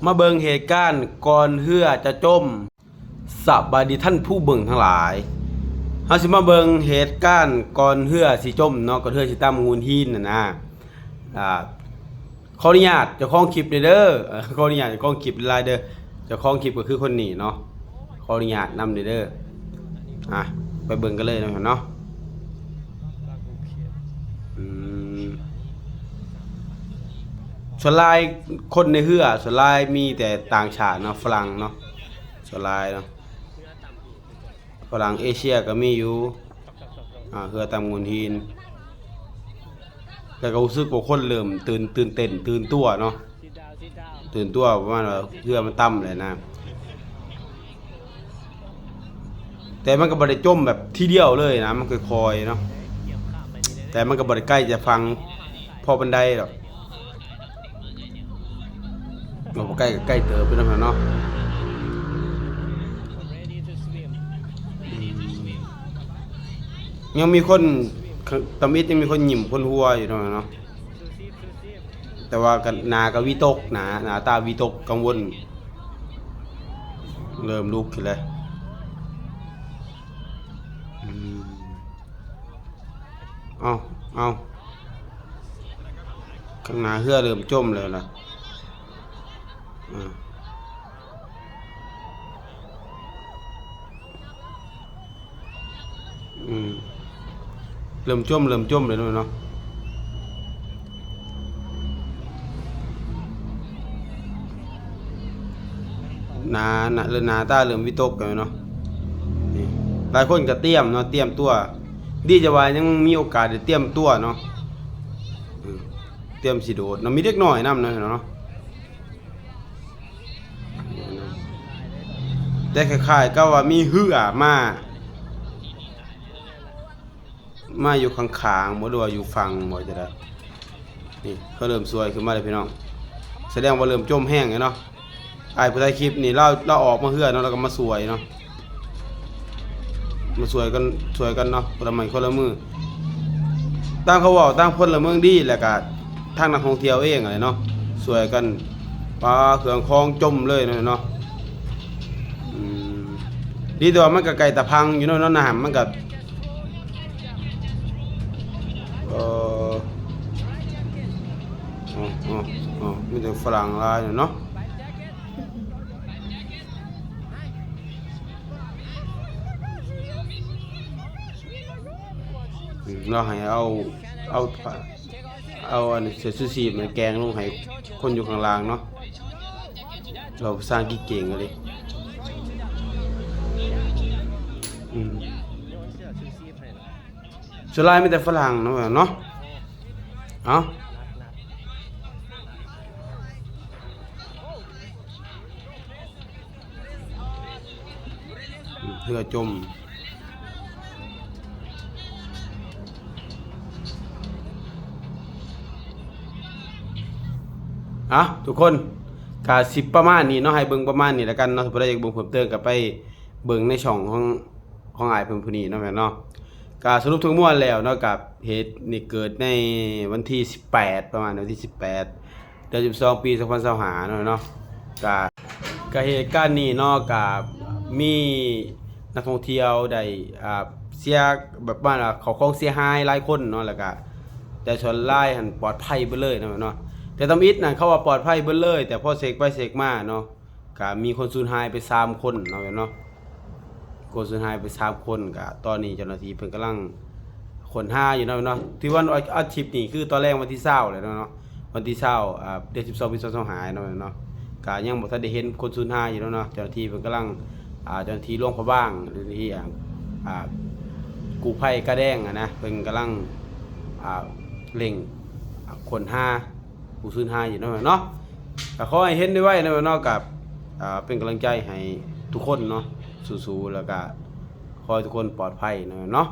ມາເບິ່ງເຫດການກ່ອນເຮືອຈະຈົມ. ສະບາຍດີທ່ານຜູ້ເບິ່ງທັງຫຼາຍ. ເຮົາຊິມາເບິ່ງເຫດການກ່ອນເຮືອຊິຈົມເນາະ, ກ່ອນເຮືອຊິຕຳໂງ່ນຫີນຫັ້ນນະ. ອ່າ ຂໍອະນຸຍາດເຈົ້າຂອງຄລິບແດ່ເດີ. ເອີ ຂໍອະນຸຍາດເຈົ້າຂອງຄລິບຫຼາຍໆເດີ. ເຈົ້າຂອງຄລິບກໍຄືຄົນນີ້ເນາະ. ຂໍອະນຸຍາດນຳແດ່ເດີ. ອ່ະ ໄປເບິ່ງກັນເລີຍເນາະ. ອືມ ສ່ວນຫຼາຍຄົນໃນເຮືອ ສ່ວນຫຼາຍມີແຕ່ຕ່າງຊາດເນາະ, ຝຣັ່ງເນາະ ສ່ວນຫຼາຍເນາະ. ຝຣັ່ງເອເຊຍກໍມີຢູ່ ອ່າ ເຮືອຕຳໂງ່ນຫີນ. ແລ້ວກໍຮູ້ສຶກວ່າຄົນເລີ່ມຕື່ນ ຕື່ນເຕັ້ນ ຕື່ນຕົວເນາະ, ຕື່ນຕົວປະມານວ່າເຮືອມັນຕຳແຫຼະນະ. ແຕ່ມັນກໍບໍ່ໄດ້ຈົມແບບທີດຽວເລີຍນະ, ມັນຄ່ອຍໆເນາະ. ແຕ່ມັນກໍບໍ່ໄດ້ໃກ້ຈະຝັ່ງພໍປານໃດດອກ. ໂອ້ ໃກ້ ໃກ້ເຕີບຢູ່ນຳເນາະ. ອືມ ຍັງມີຄົນ ຕຳອິດຍັງມີຄົນຍິ້ມຄົນຫົວຢູ່ນຳເນາະ. ແຕ່ວ່າກໍ ໜ້າກໍວິຕົກນະ, ໜ້າຕາວິຕົກກັງວົນ ເລີ່ມລຸກຂຶ້ນແລ້ວ. ອືມ ເອົາ ເອົາ ຂ້າງໜ້າເຮືອເລີ່ມຈົມແລ້ວນະ. ອືມ ອືມ ເລີ່ມຈົມ ເລີ່ມຈົມແລ້ວເນາະ. ໜ້າ ໜ້າ ເລີ່ມ ໜ້າຕາເລີ່ມວິຕົກແລ້ວເນາະ. ນີ້ ຫຼາຍຄົນກໍຕຽມເນາະ, ຕຽມຕົວ. ດີແຕ່ວ່າຍັງມີໂອກາດໄດ້ຕຽມຕົວເນາະ. ອືມ ຕຽມຊິໂດດເນາະ, ມີເດັກນ້ອຍນຳເນາະ ເນາະ. ແຕ່ຄ້າຍໆກັບວ່າມີເຮືອມາ ມາຢູ່ຂ້າງໆບໍ່ ຫຼືວ່າຢູ່ຝັ່ງບໍ່ ຈະໄດ້. ນີ້ ເຂົາເລີ່ມສວຍຂຶ້ນມາແລ້ວພີ່ນ້ອງ, ສະແດງວ່າເລີ່ມຈົມແຮງແລ້ວເນາະ. ອ້າຍຜູ້ຖ່າຍຄລິບນີ້ ລາວ ລາວອອກມາເຮືອເນາະ, ລາວກໍມາສວຍເນາະ, ມາສວຍກັນ ສວຍກັນເນາະ ຄົນລະໄມ້ຄົນລະມື. ຕ່າງເຂົາເວົ້າ ຕ່າງພົນລະເມືອງດີ ແລ້ວກະທາງນັກທ່ອງທ່ຽວເອງຫັ້ນແຫຼະເນາະ ຊ່ວຍກັນ ປາ ເຄື່ອງຂອງຈົມເລີຍເນາະ. ອືມ ດີແຕ່ວ່າມັນກໍໃກ້ຕາພັງຢູ່ເນາະ, ນ້ຳມັນກໍ ເອີ ອໍ ມີແຕ່ຝຣັ່ງຫຼາຍເນາະ. ອືມ ລາວໃຫ້ເອົາ ເອົາ ເອົາອັນເສື້ອຊູຊີບແກງລົງໃຫ້ຄົນຢູ່ຂ້າງລ່າງເນາະ. ເວົ້າພາສາອັງກິດເກັ່ງອີ່ຫຼີ. ອືມ ສ່ວນຫຼາຍມີແຕ່ຝຣັ່ງເນາະ ເນາະ. ເອົ້າ ເຮືອຈົມ. ອ່ະ ທຸກຄົນ ກະຊິປະມານນີ້ເນາະ, ໃຫ້ເບິ່ງປະມານນີ້ລະກັນເນາະ. ຖ້າຜູ້ໃດຢາກເບິ່ງເພີ່ມເຕີມ ກະໄປເບິ່ງໃນຊ່ອງຂອງ ຂອງອ້າຍເພິ່ນຜູ້ນີ້ເນາະ ແມ່ນເນາະ. ກະສະຫຼຸບທັງມວນແລ້ວເນາະ, ກະເຫດນີ້ເກີດໃນວັນທີສິບແປດ ປະມານວັນທີສິບແປດ ເດືອນສິບສອງ ປີສອງພັນຊາວຫ້າເນາະ ເນາະ. ກະ ກະເຫດການນີ້ເນາະ ກະມີນັກທ່ອງທ່ຽວໄດ້ ອ່າ ເສຍ ແບບວ່າເຂົ້າຂອງເສຍຫາຍຫຼາຍຄົນເນາະ, ແລ້ວກະ ແຕ່ສ່ວນຫຼາຍຫັ້ນປອດໄພເບິດເລີຍເນາະ ເນາະ. ແຕ່ທຳອິດນັ້ນເຂົາວ່າປອດໄພເບິດເລີຍ, ແຕ່ພໍເຊັກໄປເຊັກມາເນາະ ກະມີຄົນສູນຫາຍໄປສາມຄົນເນາະ ເນາະ. ຄົນສູນຫາຍໄປສາມຄົນ, ກະຕອນນີ້ເຈົ້າໜ້າທີ່ເພິ່ນກຳລັງຄົ້ນຫາຢູ່ເນາະ ເນາະ. ຖືວ່າອາ ອາທິດນີ້ຄືຕອນແລງວັນທີຊາວແລ້ວເນາະ ເນາະ, ວັນທີຊາວ ອ່າ ເດືອນສິບສອງ ປີສອງພັນຊາວຫ້າເນາະ ເນາະ. ກະຍັງບໍ່ທັນໄດ້ເຫັນຄົນສູນຫາຍຢູ່ເນາະ ເນາະ. ເຈົ້າໜ້າທີ່ເພິ່ນກຳລັງ ອ່າ ເຈົ້າໜ້າທີ່ຫຼວງພະບາງ ເຈົ້າໜ້າທີ່ອັນ ອ່າ ກູ້ໄພກາແດງຫັ້ນນະ ເພິ່ນກຳລັງ ອ່າ ເລັ່ງ ອ່າ ຄົ້ນຫາ ຜູ້ສູນຫາຍຢູ່ເນາະ ເນາະ. ກໍຂໍໃຫ້ເຫັນໄວໆເນາະ ເນາະ. ກໍ ອ່າ ເປັນກຳລັງໃຈໃຫ້ທຸກຄົນເນາະ ສູ້ໆ ແລ້ວກໍຂໍໃຫ້ທຸກຄົນປອດໄພເນາະ ເນາະ.